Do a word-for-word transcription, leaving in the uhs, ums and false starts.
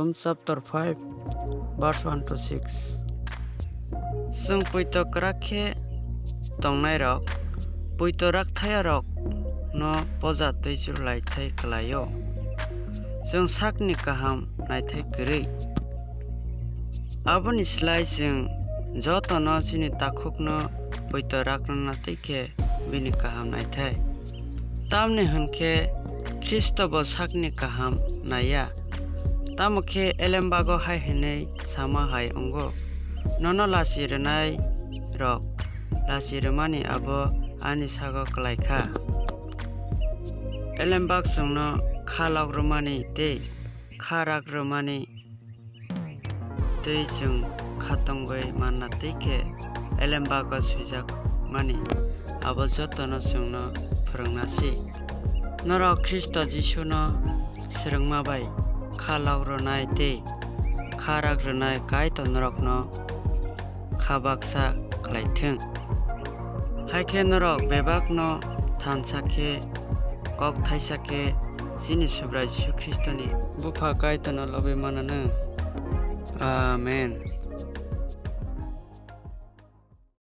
Rom chapter five, verse one to six. Chwng poito kwrak khe tongnairok, poito rakthayarok no poja twi churlaithai kwlaio. Chwng sakni kaham naithai kwrwi. Aboni slai chwng jotono chini takhukno poito rakna twi khe bini kaham naithai. Tamni hwn khe Khristo bo sakni kaham naiya. Tamo khe elembago hai hwnwi sama hai wngo, "Nono lachi rwnai rok lachi rwmani abo ani sago kwlai kha." Elembak chwngno kha lok rwmani tei kha rak rwmani twi chwng kha tongwi manna twi khe elembago swijakmani abo jotono chwngno phwrwngna si. Norok Khristo Jisuno swrwngma bai kha lok rwnai tei kha rak rwnai Kaitor norokno kha baksa khlai thung. Hai khe norok bebakno thansa khe, kok thaisa khe chini Subrai Jisu Khristoni Bupha Kaitorno lobwi mananw. Amen.